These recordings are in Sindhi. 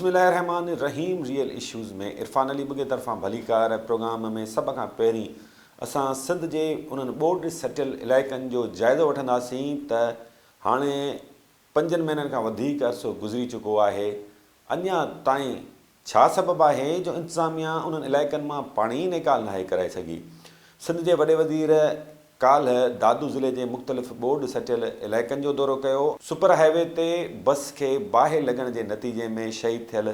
بسم الله الرحمٰن الرحيم ريئل اشوز ۾ عرفان علي ٻگهي طرفان ڀليڪار پروگرام ۾ سڀ کان پهرين اسان سنڌ جي انهن ٻوڏ سٽيل علائقن جو جائزو وٺنداسين ته هاڻي پنجن مهينن کان وڌيڪ عرصو گذري چڪو آهي اڃا تائين ڇا سبب آهي جو انتظاميا انهن علائقن مان پاڻي ئي نيڪال ناهي ڪرائي سگهي سنڌ جي وڏي وزير ڪالهه دادو ضلعي جي مختلف ٻوڏ سٽيل علائقن جو دورو ڪيو. سپر هاء وي تي بس کي باهه لڳڻ جي نتيجي ۾ شهيد ٿيل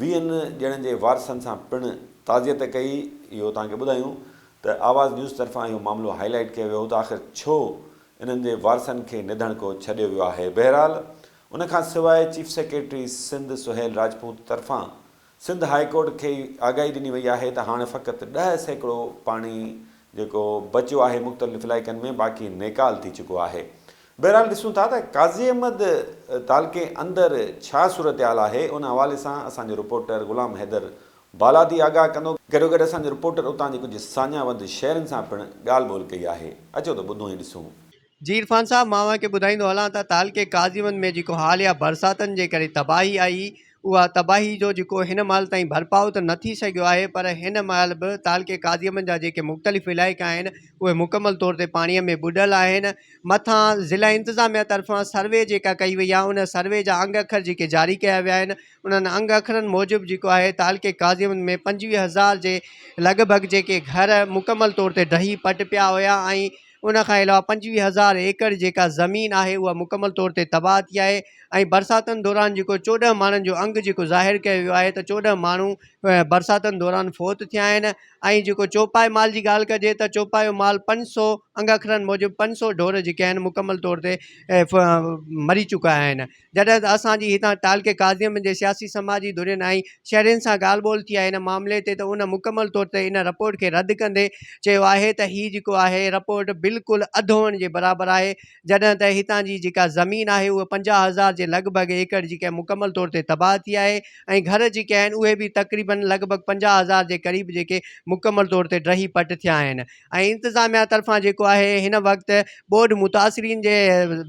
ويهن ڄڻن جي وارثن سان پڻ تعزيت ڪئي. اهو توهان کي ٻڌايون ته آواز نيوز طرفان اهو معاملو هائي لائيٽ ڪيو ويو هو ته آخر ڇو انهن جي وارثن کي نڌڻڪو ڇڏيو ويو آهي. بهرحال ان کان سواء چيف سيڪريٽري سنڌ سهيل راجپوت طرفان سنڌ هاء ڪورٽ کي آگاهي ڏني وئي آهي ته هاڻ فقط 10% پاڻي جيڪو بچيو آهي مختلف علائقن ۾ باقي نيڪال ٿي چڪو آهي. بهرحال ڏسون ٿا ته قاضي احمد تعلقي اندر ڇا صورتحال آهي ان حوالي سان اسان جو رپورٽر غلام حيدر بالادي آگاهه ڪندو گڏوگڏ اسان جو رپورٽر اتان جي ڪجهه ساڃاهه وند شهرين سان پڻ ڳالهه ٻولهه ڪئي آهي اچو ته ٻڌون ۽ ڏسون. جي عرفان صاحب مان اوهان کي ٻڌائيندو هلان ته تعلقي قاضيوند ۾ جيڪو حاليه برساتن جي ڪري تباهي آئي اها تباهي جو جيڪو هن مهل تائين ڀرپاء ته نه ٿي سگهيو آهي پر هن مهل به تعلقي قاضيوند جا جيڪي مختلف علائقا آهن اهي مڪمل طور تي پاڻي ۾ ٻڏل آهن مٿان ضلع انتظاميا طرفان سروي جيڪا ڪئي وئي آهي ان سروي جا انگ اکر جيڪي جاري ڪيا ويا آهن انهن انگ اکرن موجب جيڪو آهي تعلقي قاضيوند ۾ 25 هزار جي لڳ ڀڳ جيڪي گهر مڪمل طور تي ڊهي پٽ پيا هيا ۽ ان کان علاوه 25 هزار ايڪڙ جيڪا زمين آهي اها مڪمل طور تي تباهه ٿي آهي ۽ برساتن دوران جيڪو 14 ماڻهن جو انگ جيڪو ظاهر ڪيو ويو آهي ته 14 ماڻهو برساتن دوران فوت ٿيا آهن ۽ جيڪو چوپائي مال جي ڳالهه ڪجي ته چوپايو مال 500 انگ اکرن موجب 500 ڍور جيڪي آهن مڪمل طور تي مري چڪا آهن. جڏهن ته اسان جي هتان تعلقي قاضيم جي سياسي سماجي ڌرين ۽ شهرين سان ڳالهه ٻولهه ٿي آهي ان معاملي تي ته ان مڪمل طور تي ان رپورٽ کي رد ڪندي چيو آهي ته هي جيڪو آهي رپورٽ بلڪل اڌ هئڻ جي برابر آهي جڏهن ته هتان جي جيڪا زمين آهي اها 50 هزار جي لڳ ڀڳ ايڪڙ جيڪا مڪمل طور تي تباهه ٿي آهي ۽ گهر جيڪي آهن اهي به تقريبن لڳ ڀڳ 50 هزار جي قريب جيڪي مڪمل طور تي ڊهي پٽ ٿيا آهن ۽ انتظاميا طرفان جيڪو آهي هن وقت ٻوڏ متاثرين جي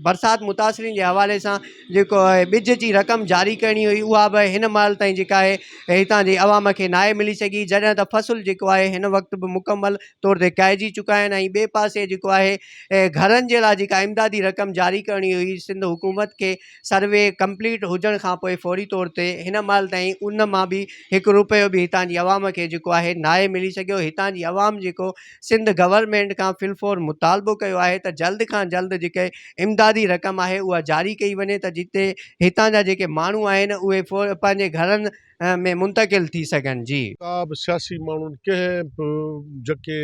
برسات متاثرين جي حوالي سان جيڪو آهي ٻج جي رقم جاري ڪرڻي هئي اها به هن مهل تائين جيڪا آهي هتان جي عوام کي ناهي ملي سگهي جڏهن ته فصل جيڪو آهي هن وقت به مڪمل طور تي ڪاهجي چڪا آهن ۽ ٻئي پاسي جيڪو آهي گهرن جي لاء جيڪا امدادي رقم جاري ڪرڻي هئي سنڌ حڪومت کي سروي ڪمپليٽ هجڻ کان پوء فوري طور تي هن مهل تائين ان مان به هڪ روپيو به هتان جي عوام کي جيڪو آهي ناهي ملي سگهيو هتان جي عوام جيڪو سنڌ گورنمينٽ کان في الفور مطالبو ڪيو آهي ته جلد کان جلد جيڪي امدادي رقم آهي اها جاري ڪئي وڃي ته جتي هتان جا جيڪي ماڻهو آهن اهي پنهنجي گهرن ۾ منتقل ٿي سگهن جي. ڪا به سياسي ماڻهن ڪنهن به جيڪي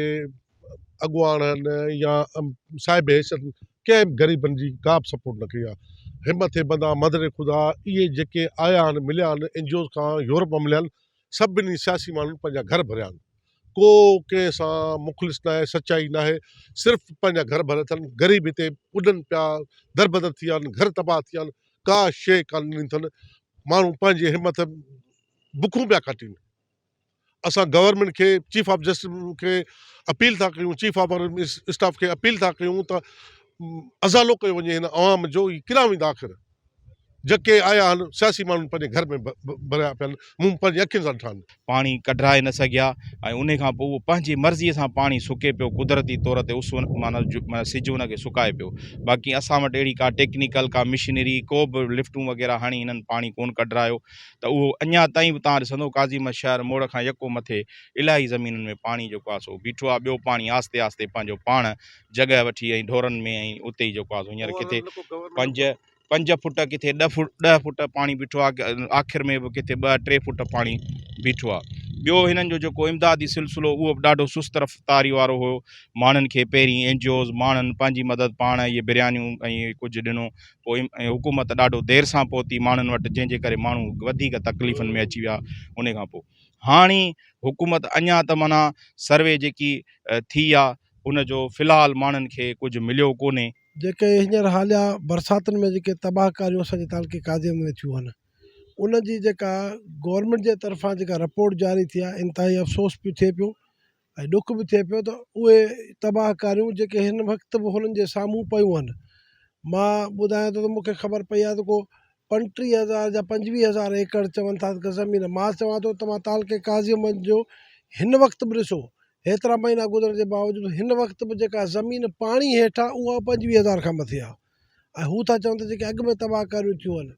اڳواڻ آهن يا صاحب حيثيت ڪنهن به غريبن جي ڪا به سپورٽ نه ڪئي آهي همت ٿئي بندا مدد خدا اهي جيڪي آيا آهن مليا آهن اين جي اوز کان يورپ مان مليا آهن سڀني سياسي ماڻهن پنهنجا گهر ڀريا آهن ڪو ڪنهن سان مخلص ناهي سچائي ناهي صرف پنهنجا گهر ڀريا اٿن غريب هتي ٻڏن پيا دربدر ٿي ويا آهن گهر تباهه ٿي ويا آهن ڪا شيء ڪانه ڏني اٿن ماڻهو پنهنجي همت بکون پيا ڪاٽين اسان گورنمينٽ کي چيف آف جسٽس کي اپيل ٿا ڪيون چيف آف اسٽاف کي اپيل ٿا ڪيون ته ازالو ڪيو وڃي هن عوام جو هي ڪيڏانهن ويندا آخر جيڪي آيا آهن سياسي ماڻهن پنهنجي گهر ۾ ڀريا پيا آهن مون پنهنجي اکين سان ڏٺا آهن. پاڻي ڪڍرائي نه سگهيا ۽ انهي کان پوء اهو پنهنجي مرضي سان پاڻي سڪي پيو قدرتي طور تي اس معنيٰ سج ان کي سڪائي پيو باقي اسان وٽ اهڙي ڪا ٽيڪنيڪل ڪا مشنري ڪو به لفٽون وغيره هڻي هنن پاڻي ڪون ڪڍرايو ته اهو اڃا تائين به توهان ڏسندو قاضي احمد شهر موڙ کان يڪو مٿي الاهي زمينن ۾ پاڻي جيڪو آهي سو بيٺو آهي ٻيو پاڻي آهستي آهستي پنهنجو پاڻ جڳهه وٺي ۽ ڍورن ۾ ۽ اتي ئي جيڪو آهي سو هينئر ڪٿي پنج پنج فوٽ ڪٿي ڏھ فوٽ ڏھ فوٽ پاڻي بيٺو آهي آخر ۾ به ڪٿي ٻه ٽي فوٽ پاڻي بيٺو آهي ٻيو هنن جو جيڪو امدادي سلسلو اهو به ڏاڍو سست رفتاري وارو هيو ماڻهن کي پهرين اين جي اوز ماڻهن پنهنجي مدد پاڻ اهي بريانيون ۽ ڪجهه ڏنو پوء ۽ حڪومت ڏاڍو دير سان پهتي ماڻهن وٽ جنهن جي ڪري ماڻهو وڌيڪ تڪليفن ۾ اچي ويا ان کان پوء هاڻي حڪومت اڃا ته معنيٰ سروي جيڪي ٿي آ ان جو في الحال ماڻهن کي ڪجهه مليو ڪونهي. جيڪي هينئر حاليا برساتن ۾ جيڪي تباهه ڪاريون اسان جي تعلقي قاضي احمد ۾ ٿيون آهن ان جي جيڪا گورنمينٽ جي طرفان جيڪا رپورٽ جاري ٿي آهي انتهائي افسوس پيو ٿئي پيو ۽ ڏک به ٿئي پيو ته اهي تباهه ڪاريون جيڪي هن وقت به هنن جي سامهون پيون آهن مان ٻڌايان ٿو ته مون کي خبر پئي آهي ته ڪو 35 هزار جا 25 هزار ايڪڙ چون ٿا ته زمين مان چوان ٿو توهان تعلقي قاضي احمد جو هن وقت به ڏسو هيترا مهينا گذرڻ جي باوجود هن وقت به جيڪا زمين پاڻي هيٺ آهي اها 25 هزار کان مٿي آهي ۽ هو ٿا چون ته جيڪي اڳ ۾ تباهه ڪاريون ٿيون آهن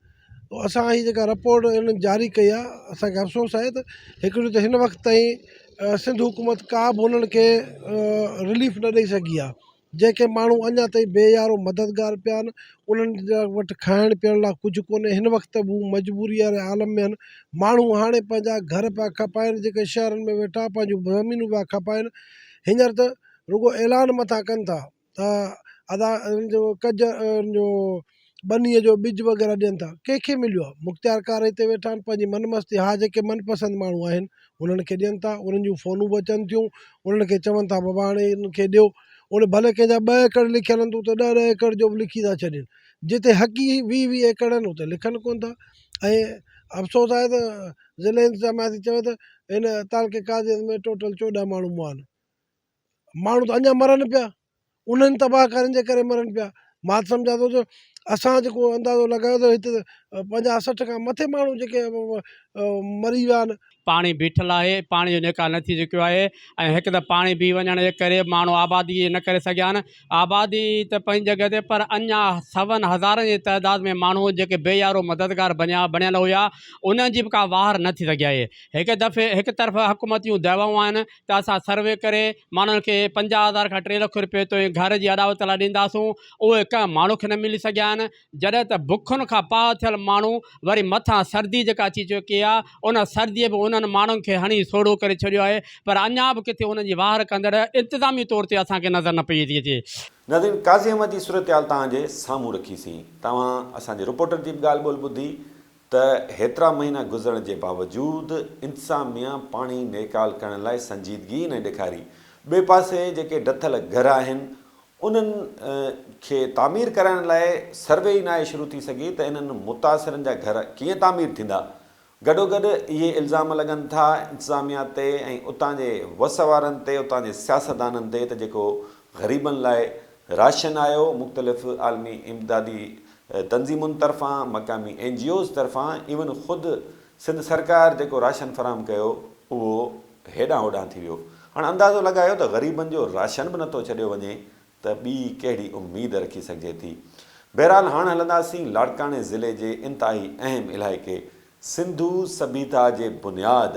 تو اسان هي جيڪا رپورٽ انهن جاري ڪئي آهي اسانکي افسوس آهي ته هڪڙي ته هن وقت تائين سنڌ حڪومت ڪا به انهن کي رليف نه ڏئي سگهي آهي جيڪي ماڻهو اڃا تائين بي يارو مددگار پيا آهن انهن وٽ کائڻ پيئڻ لاء ڪجهه ڪونهي هن وقت به هو مجبوري واري عالم ۾ آهن ماڻهو هاڻي پنهنجا گهر پيا کپائن جيڪي شهرن ۾ ويٺا پنهنجون زمينون پيا کپائن هينئر ته رڳو اعلان مٿان ڪن ٿا ته ادا ان جو ڪج ان جو ٻنيء جو ٻج وغيره ڏين ٿا ڪنهن کي مليو آهي مختيارڪار هتي ويٺا آهن پنهنجي من مستي ها جيڪي من پسند ماڻهو آهن انهن کي ڏين ٿا انهن جون فونون به اچن ٿيون انهن کي چون ٿا بابا هاڻي انهن کي ڏيو ان ڀلي ڪنهن جا ٻه ايڪڙ لکيل آهن ته اتي ڏهه ڏهه ايڪڙ جو به لکي ٿا ڇڏين جتي حقي ويهه ويهه ايڪڙ آهن اتي لکن ڪونه ٿا ۽ افسوس آهي ته ضلعي انتظاميا ٿي چوي ته هن تعلقي قاضي ۾ ٽوٽل 14 ماڻهو مئا آهن ماڻهو ته اڃا مرن پيا انهن تباهه ڪارين جي ڪري مرن پيا مان ته سمجهان ٿو ته اسان جيڪو اندازو لڳايو ته هتي 50 60 کان مٿي ماڻهو جيڪي مري ويا آهن. پاڻي بيٺل آهي پاڻي جو نيڪال نه ٿي چڪيو آهي ۽ هڪ ته پاڻي بيهي وڃڻ جي ڪري ماڻهو آبادي نه ڪري سگهيا آهن آبادي ته پنهنجي جڳهه تي پر اڃا سون هزارن جي تعداد ۾ ماڻهو جيڪي بي يارو مددگار بنيا بڻيل هيا انهن جي به ڪا واهر نه ٿي سگهي آهي هڪ دفعي هڪ طرف حڪومت جون دعوائون آهن ته اسان سروي ڪري ماڻهن کي 50 هزار کان 3 لک روپيه تائين گهر جي اڏاوت لاء ڏينداسون اهي ڪنهن ماڻهو کي نه ملي سگهيا آهن جڏهن ته بکن کان پاهه ٿيل ماڻهو وري مٿان سردي جيڪا اچي چڪي آهي ان سردي به انهن ماڻهن کي هڻي سوڙهو ڪري ڇڏيو آهي پر اڃا به ڪٿي انهن جي واهر ڪندڙ انتظامي طور تي اسان کي نظر نه پئي ٿي اچي. ناظرين قاضي احمد جي صورتحال توهان جي سامهون رکي سين توهان اسان جي رپورٽر جي به ڳالهه ٻولهه ٻڌي ته هيترا مهينا گذرڻ جي باوجود انتظاميا پاڻي نيڪال ڪرڻ لاء سنجيدگي ئي نه ڏيکاري. ٻئي پاسي جيڪي ڊٿل گهر آهن انهن کي تعمير ڪرائڻ لاء سروي ئي ناهي شروع ٿي سگهي ته انهن متاثرن جا گهر ڪيئن تعمير ٿيندا. گڏوگڏ اهي الزام لڳن ٿا انتظاميا تي ۽ اتان جي وس وارن تي اتان جي سياستدانن تي ته جيڪو غريبن لاء راشن آيو مختلف عالمي امدادي تنظيمن طرفان، مقامي اين جي اوز طرفان ايون خود سنڌ سرڪار جيڪو راشن فراهم ڪيو اهو هيڏانهن هوڏانهن ٿي ويو. هاڻ اندازو لڳايو ته غريبن جو راشن به نٿو ڇڏيو وڃي ته ٻي ڪهڙي اميد رکي سگهجي ٿي. بهرحال هاڻ هلنداسين لاڙڪاڻي ضلعي جي انتهائي اهم علائقي سنڌو سڀيتا جي بنياد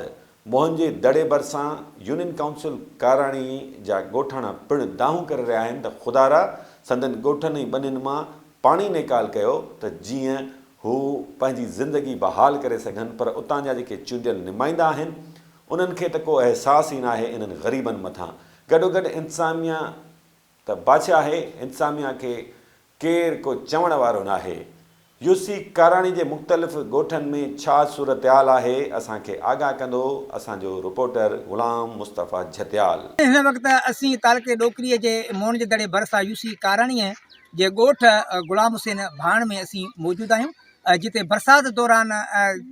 موهن جي دڙي ڀرسان يونين ڪائونسل ڪاراڻي جا ڳوٺاڻا پڻ دانهون ڪري رهيا آهن ته خدارا سندن ڳوٺن ۽ ٻنين مان پاڻي نيڪال ڪيو ته جيئن هو پنهنجي زندگي بحال ڪري سگهن پر اتان جا جيڪي چونڊيل نمائندا آهن انهن کي ته ڪو احساس ئي ناهي انهن غريبن مٿان گڏوگڏ انتظاميا ته بادشاهه آهي انتظاميا کي ڪير ڪو چوڻ وارو ناهي. يو سي ڪاراڻي جي مختلف ڳوٺن ۾ ڇا صورتحال آهي اسان کي آگاهه ڪندو اسان جو رپورٽر غلام مصطفيٰ جھتيال. هن وقت اسين تعلقي ڏوڪريء جي موهن جي دڙي ڀرسان يو سي ڪاراڻيء جي ڳوٺ غلام حسين ڀاڻ ۾ اسين موجود آهيون جتي برسات دوران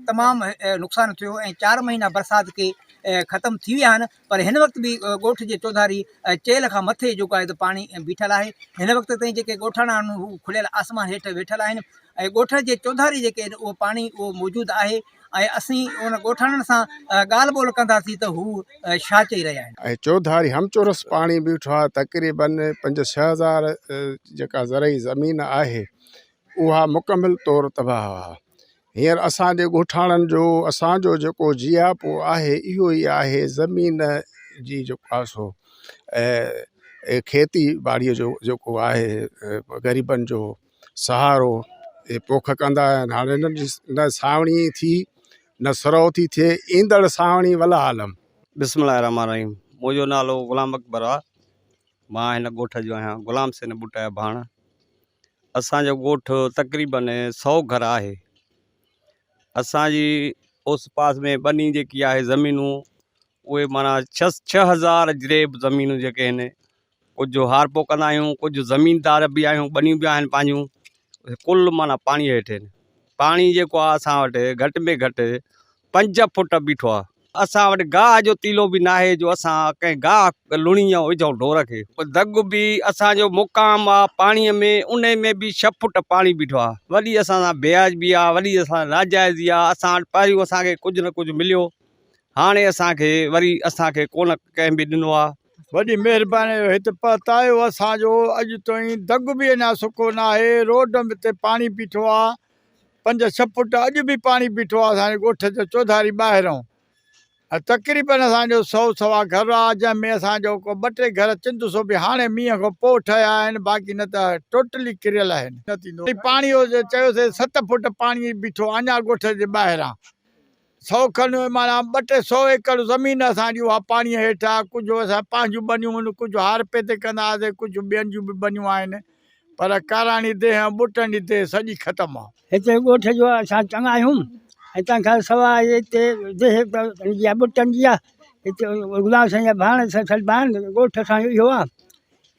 تمام نقصان ٿيو ۽ 4 مهينا برسات کي ختم ٿي ويا آهن پر هن وقت به ڳوٺ جي چوڌاري چيلهه کان مٿي جيڪو آهي ته پاڻي بيٺل آهي هن وقت تائين جيڪي ڳوٺاڻا آهن هو کليل آسمان هيٺ ويٺل آهن ۽ ڳوٺ جي چوڌاري جيڪي آهن اهو پاڻي اهو موجود آهي ۽ اسين ان ڳوٺاڻن سان ڳالهه ٻولهه ڪنداسين ته هو ڇا چئي رهيا آهن. ۽ چوڌاري همچورس پاڻي بيٺو آهي تقريبن 5 6 هزار جيڪا زرعي زمين آهي اها مڪمل طور تباهه آهي هينئر اسان جي ڳوٺاڻن جو اسان جو جيڪو جياپو آهي اهو ئي آهي زمين جي جيڪو آهي سو کيتي ٻاڙيء جو جيڪو آهي غريبن جو سهارو اهي پوک ڪندا آهن هاڻي هنن جي نه سانوڻي ٿي نه سرو ٿي ٿئي ايندڙ سانوڻي ولا عالم. بسم الله الرحمٰن الرحيم منهنجو نالو غلام اڪبر آ مان هن ڳوٺ جو آهيان غلام حسين ٻٽايا ڀاڻ اسان جو ڳوٺ تقريبن 100 گهر آهي. اسان جي اوس پاس ۾ ٻني جيڪي آهي زمينون اهي معنيٰ 6000 جريب زمينون جيڪي آهن ڪجهه هارپو ڪندا آهيون ڪجهه زميندار به آهيون ٻنيون به آهن پنهنجون ڪل معنيٰ پاڻي هيٺ آهن پاڻي جيڪو آهي اسان وٽ گهٽ ۾ گهٽ 5 فوٽ بيٺو آهي. اسان وٽ گاهه جو تيلو به ناهي جو اسان ڪنهن گاهه لڻي ۽ وجهون ڍور کي. دڳ به اسان جو مقام آ پاڻي ۾ انهي ۾ به ڇهه فوٽ پاڻي بيٺو آ. وڏي اسان سان بيواجبي آ، وڏي اسان سان ناجائزي آ. اسان وٽ پهريون اسان کي ڪجهه نه ڪجهه مليو، هاڻي اسان کي وري اسان کي ڪونه ڪنهن به ڏنو آ. وڏي مهرباني جو هت پهتا آهيو اسان جو اڄ تائين دڳ به اڃا سڪو ناهي روڊ تي پاڻي بيٺو آ پنج ڇھ فوٽ اڄ به پاڻي بيٺو آ اسان جي ڳوٺ جي چوڌاري ٻاهرئون ۽ تقريبن اسان جو سئو سوا گهر آ جنهن ۾ اسان جو ڪو ٻه ٽي گهر چند سو به هاڻي مينهن کان پوء ٺهيا آهن باقي نه ته ٽوٽلي ڪريل آهن. نه ٿيندو پاڻي چيوسي ست فوٽ پاڻي بيٺو اڃا ڳوٺ جي ٻاهران سئو کن معنيٰ ٻه ٽي سئو ايڪڙ زمين اسان جي اها پاڻيء هيٺ آهي، ڪجهه اسان پنهنجون ٻنيون آهن، ڪجهه هارپي تي ڪندا هئاسين، ڪجهه ٻين جون به ٻنيون آهن، پر ڪاراڻي ديهه ۽ ٻوٽن جي ديهه سڄي ختم آهي. هتي ڳوٺ جو اسان چڱا آهيون ۽ تنهن کان سواء هتي ديهه جي آهي ٻوٽن جي آهي، هتي غلام سائين جا ڀاڻ سڏبا آهن، ڳوٺ اسان جو اهو آهي.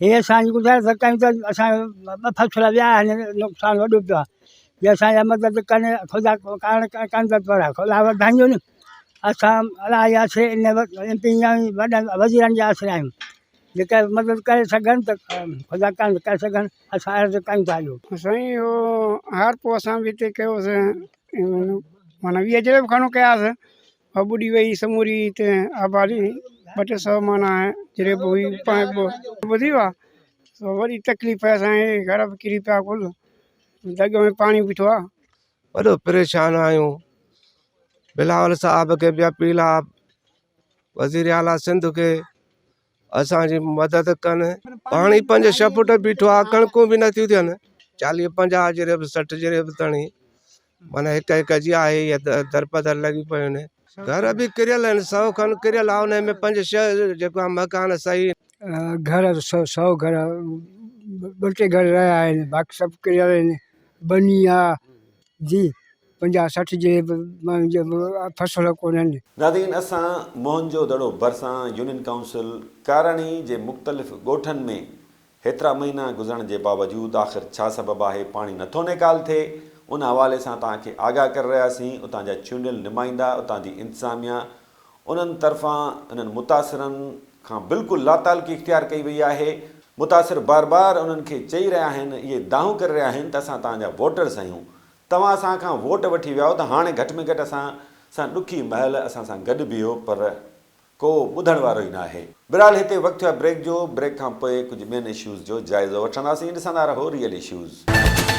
هي اسان جي گذارش ٿا ڪيون ته اسان جا ٻه فصل ويا آهن نقصان وڏو پيو آهي جي اسان جا مدد ڪن خدا ڪارڻ ڪن ته پر خدا وڌائيندو نه اسان الله جي آسري ان ايم پي يا وڏن وزيرن جي آسري آهيون جيڪا مدد ڪري سگهن ته خدا ڪارڻ ڪري سگهن اسان عرض ڪيون ٿا اهو. سائين اهو هارپو اسان به هتي ڪيوسين معنيٰ 20 جريب کڻو ڪياسين اها ٻڏي وئي سموري هتي آبادي ٻه ٽي سئو معنيٰ جريب هئي ٻڌي ويو آهي سو وڏي تڪليف آهي اسان کي گهر به ڪري پيا ڪل دڳ ۾ پاڻي بيٺو آهي. وڏو پريشان آهيون بلاول صاحب کي به اپيل آ وزير اعليٰ سنڌ کي اسان جي مدد ڪن پاڻي پنج ڇهه فوٽ بيٺو آ ڪڻڪون به نٿيون ٿين چاليهه پنجاهه جريب 60 جريب تڻي معنيٰ هڪ هڪ جي آهي اها درپدر لڳي پيون آهن گهر به ڪريل آهن سئو کن ڪريل آهي ان ۾ پنج ڇهه جيڪو آهي مڪان صحيح گهر سئو گهر ٻه ٽي گهر رهيا آهن باقي سڀ ڪريل آهن ٻني آ جي 50 60 جي فصل ڪونهن. ناظرين اسان موهن جو دڙو ڀرسان يونين ڪائونسل ڪاراڻي جي مختلف ڳوٺن ۾ هيترا مهينا گذرڻ جي باوجود آخر ڇا سبب آهي پاڻي نٿو نيڪال ٿئي ان حوالي سان توهان کي آگاهه ڪري رهياسين اتان جا چونڊيل نمائندا اتان جي انتظاميا انهن طرفان انهن متاثرن کان بلڪل لاتعلقي اختيار ڪئي وئي آهي متاثر بار بار انهن کي چئي رهيا آهن اهي دانهون ڪري رهيا آهن ته اسان توهان جا ووٽرس آهيون توهان اسان کان ووٽ وٺي ويا آهيو ته هاڻي گهٽ ۾ گهٽ اسان سان ڏکي مهل اسان سان گڏ بيهو پر ڪو ٻڌڻ وارو ئي ناهي. بهرحال هتي وقت ٿيو آهي بريڪ جو، بريڪ کان پوء ڪجهه ٻين اشوز جو جائزو وٺنداسين، ڏسندا رهو ريئل اشوز.